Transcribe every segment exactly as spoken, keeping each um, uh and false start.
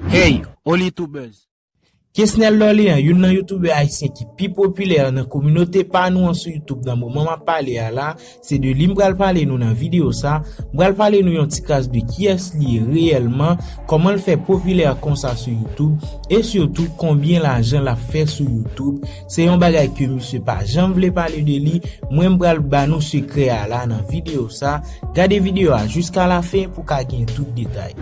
Hey, all YouTubers! Kesnel Dorlean, youn nan youtubè ayisyen ki pi popilè nan kominote pa nou an sou YouTube nan moman m ap pale a la, se de li m pral pale nou nan videyo sa. M pral pale nou yon ti kras de kiyès li ye reyèlman, kòman l fè popilè konsa sou YouTube, e sitou konbyen lajan l ap fè sou YouTube. Se yon bagay ke misye pa janm vle pale de li. Mwen m pral ba nou sekrè a la nan videyo sa. Gade videyo a jiska lafen pou ka gen tout detay.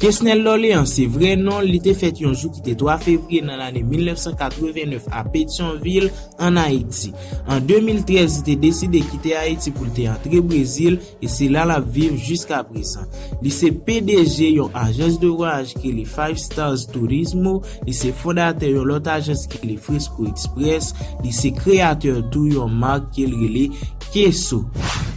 Kesnel Dorlean se vrè non l, li te fèt yon jou ki te twa fevriye nan lane mil nèf san katreven nèf a Petyonvil, ann Ayiti. An de mil trèz, li te deside kite Ayiti pou l te antre Brezil, e se la l ap viv jiska prezan. Li se P D G yon ajans de vwayaj ki rele Five Stars Turismo, li se fondatè yon lòt ajans ki rele Fresco Express, li se kreyatè tou yon mak ke l rele Keso.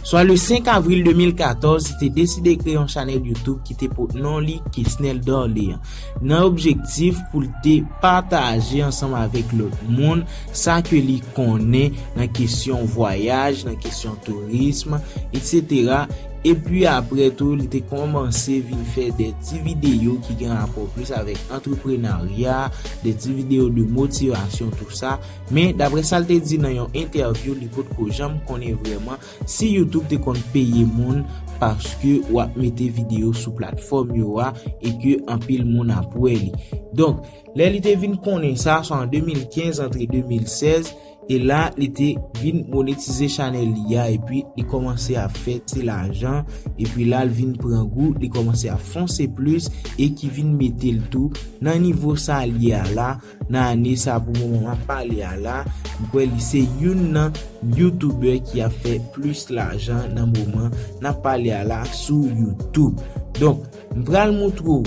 Swa le senk avril de mil katòz, li te deside kreye yon chanèl YouTube ki te pot non li Kesnel Dorlean, nan objektif pou l te pataje ansanm avèk lòt moun sa ke li konnen nan kesyon vwayaj, nan kesyon tourism, etsetera. Epi apre tou, li te kòmanse vin fè de ti videyo ki gen rapò plis avèk antreprenarya, de ti videyo de motivasyon, tou sa. Men, daprè sa l te di nan yon entèvyou, li potko janm konnen vrèman si YouTube te konn peye moun paske w ap mete videyo sou platfòm yo a e ke anpil moun ap wè li. Donk, lè li te vin konnen sa, swa an de mil kenz antre de mil sèz, e la, li te vin monetize chanèl li a, epi li kòmanse ap fè ti lajan, epi la, l vin pran gou, li kòmanse ap fonse plis, e ki vin mete l tou nan nivo sa l ye a la, nan ane sa pou moman m ap pale a la, m kwè li se youn nan youtubè ki ap fè plis lajan nan moman n ap pale a la sou YouTube. Donk, m pral moutre w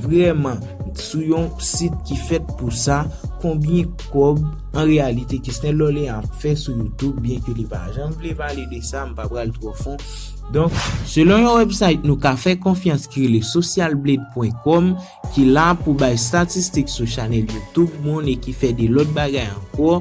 vrèman sou yon sit ki fèt pou sa, konbyen kòb an reyalite Kesnel Dorlean ap fè sou YouTube, byen ke li pa janm vle pale de sa, m pa pral twò fon. Donk, selon yon website nou ka fè konfyans ki rele social blade point com, ki la pou bay statistik sou chanèl YouTube moun e ki fè de lòt bagay ankò,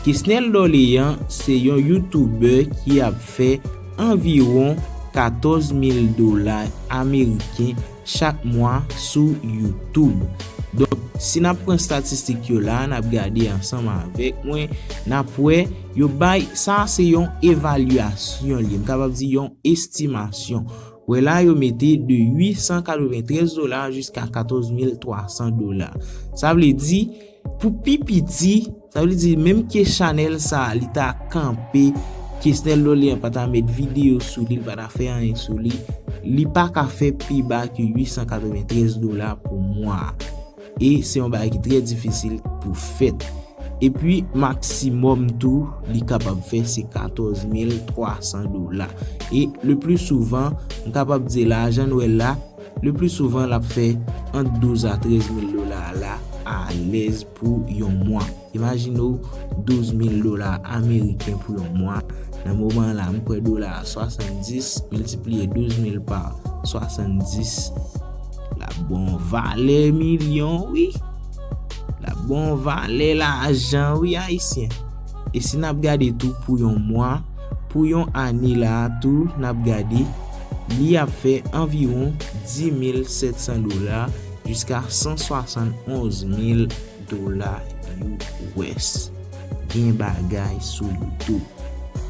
Kesnel Dorlean se yon youtubè ki ap fè anviwon katòz mil dola ameriken chak mwa sou YouTube. Donk, si n ap pran statistik yo la, n ap gade ansanm avèk mwen, n ap wè yo bay, sa se yon evalyasyon li ye, m kapab di yon estimasyon. Wè la, yo mete de uit san katreventrèz dola jiska katòz mil twa san dola. Sa vle di, pou pi piti, sa vle di, menm ke chanèl sa a, li ta kanpe, Kesnel Dorlean pa ta met videyo sou li, li pa ta fè anyen sou li, li pa ka fè pi ba ke uit san katreventrèz dola pou mwa a. E se yon bagay ki trè difisil pou fèt. Epi, maksimòm tou, li kapab fè se katòz mil twa san dola. E le pli souvan, m kapab di la, jan n wè l la, le pli souvan, l ap fè ant douz a trèz mil dola la alèz pou yon mwa. Imajine w douz mil dola ameriken pou yon mwa. Nan moman la, m kwè dola a swasanndis, miltipliye douz mil pa swasanndis, l ap ba w valè milyon, wi. L ap ba w valè lajan, wi, ayisyen. E si n ap gade tou pou yon mwa, pou yon ane la a tou, n ap gade, li ap fè anviwon dis mil sèt san dola jiska san swasann onz mil dola U S. Gen bagay sou YouTube.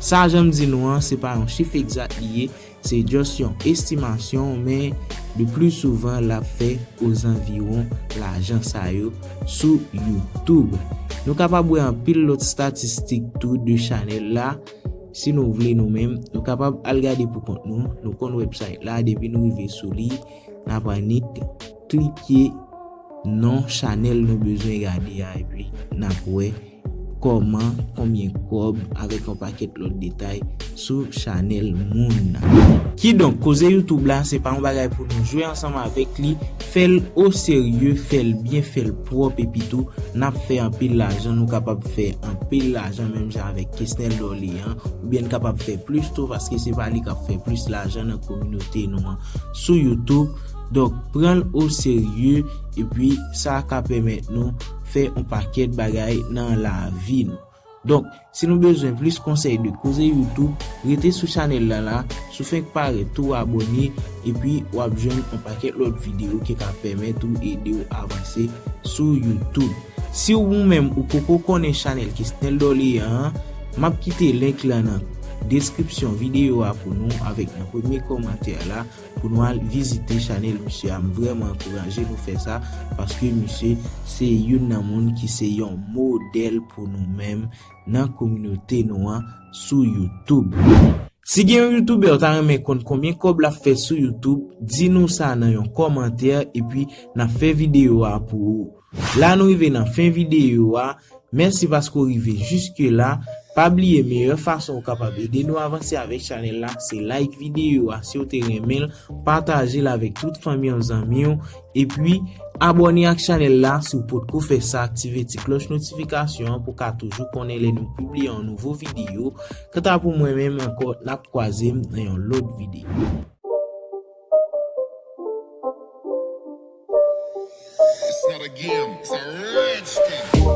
Sa jan m di nou an, se pa yon chif egzak li ye, se just yon estimasyon, men le pli souvan l ap fè ozanviwon lajan sa yo sou YouTube. Nou kapab wè anpil lòt statistik tou de chanèl la. Si nou vle nou menm, nou kapab al gade pou kont nou. Nou konn website la, depi nou rive sou li, n ap annik klike non chanèl nou bezwen gade a, epi n ap wè kòman, konbyen kòb, avèk yon pakèt lòt detay sou chanèl moun nan. Kidonk, koze YouTube la, se pa yon bagay pou nou jwe ansanm avèk li. Fè l oserye, fè l byen, fè l pwòp, epi tou, n ap fè anpil lajan. Nou kapab fè anpil lajan menm jan avèk Kesnel Dorlean, oubyen n kapab fè plis tou, paske se pa li k ap fè plis lajan nan kominote nou an sou YouTube. Donk, pran l oserye, epi sa ka pèmèt nou fè yon pakèt bagay nan lavi nou. Donk, si nou bezwen plis konsèy de koze YouTube, rete sou chanèl la la, si w fenk parèt tou abòne, epi w ap jwenn yon pakèt lòt videyo ki ka pèmèt ou ede w avanse sou YouTube. Si ou menm ou poko konnen chanèl Kesnel Dorlean an, m ap kite link la nan deskripsyon videyo a pou nou avèk nan premye kòmantè la pou nou al vizite chanèl misye a. M vrèman ankouraje nou fè sa paske misye se youn nan moun ki se yon modèl pou nou menm nan kominote nou an sou YouTube. Si gen yon youtubè ou ta renmen konn konbyen kòb l ap fè sou YouTube, di nou sa nan yon kòmantè epi n ap fè videyo a pou ou. La nou rive nan fen videyo a. Mèsi paske w rive jiske la. Pa bliye meyè fason ou kapab ede nou avanse avèk chanèl la se like videyo a si w te renmen l, pataje l avèk tout fanmi w, zanmi w, epi abòne ak chanèl la si w potko fè sa, aktive ti klòch notifikasyon an pou w ka toujou konnen lè nou pibliye yon nouvo videyo. Kanta pou mwen menm ankò, n ap kwaze m nan yon lòt videyo. It's not a game, it's a rich thing.